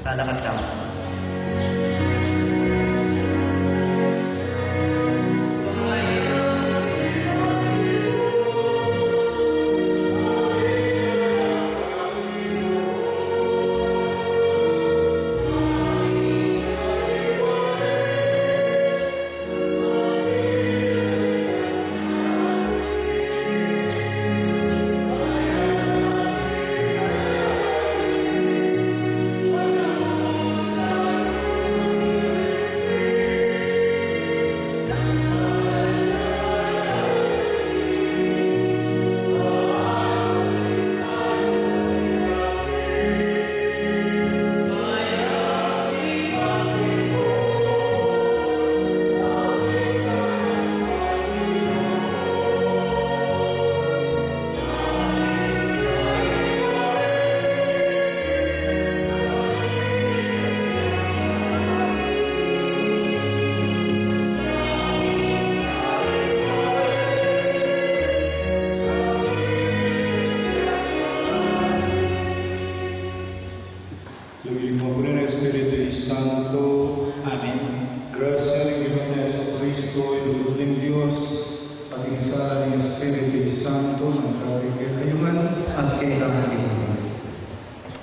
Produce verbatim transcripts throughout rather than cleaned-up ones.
Lalakad tamu. Ing Ibpa, ing Anak, ing Espiritu Santo. Amen. Grasya ning Ginu Jesukristo, ing lugud ning Dios, at ing sala ning Espiritu Santo, manatili kekayu ngan. At keka man.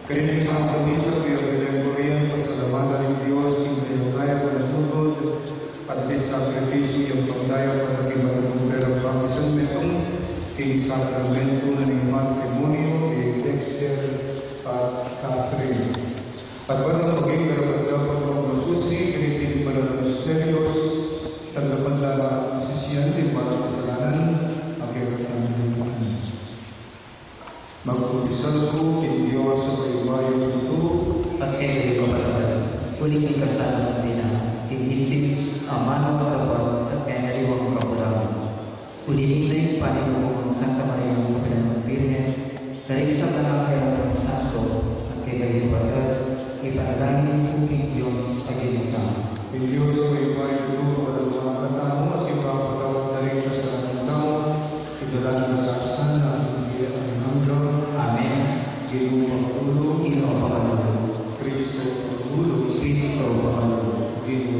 Karening Santa Misa, king pamagdalung kurian, pasalamatan ing Dios king kayang-kayang panatudud, at king sakripisyu ning pagdaya para king pagdaya para king metung, king sakramentu na ning matrimonio, kay Dexter at Catherine. At para maging karapat-dapat pang masusi, kiniting para ng misteryos, tanggapan na ang sisiyan di para kasalanan, magkaibat ng Magkumpisal ku king Dios a mayupaya at tutu. At kekayu kapatad, uling ing kasalanan mi na, king isip, amanu, at dapat, at mengaliwang kakulangan. Uling ing panimupo nang Santa Maria, kapilan nang Birhen, karing sablang anghel at santo, at kekayu kapatad, ipanalangin yu ku king Dios a Ginu tamu. Ing Dios a mayupaya at tutu, pakaluguran na katamu, at ipapatawad na ring kasalanan tamu, idala na la sana king bie alang angga. Amen. Ginu, pakalulu. Ginu, pakalulu. Kristo, pakalulu. Kristo, pakalulu. Ginu,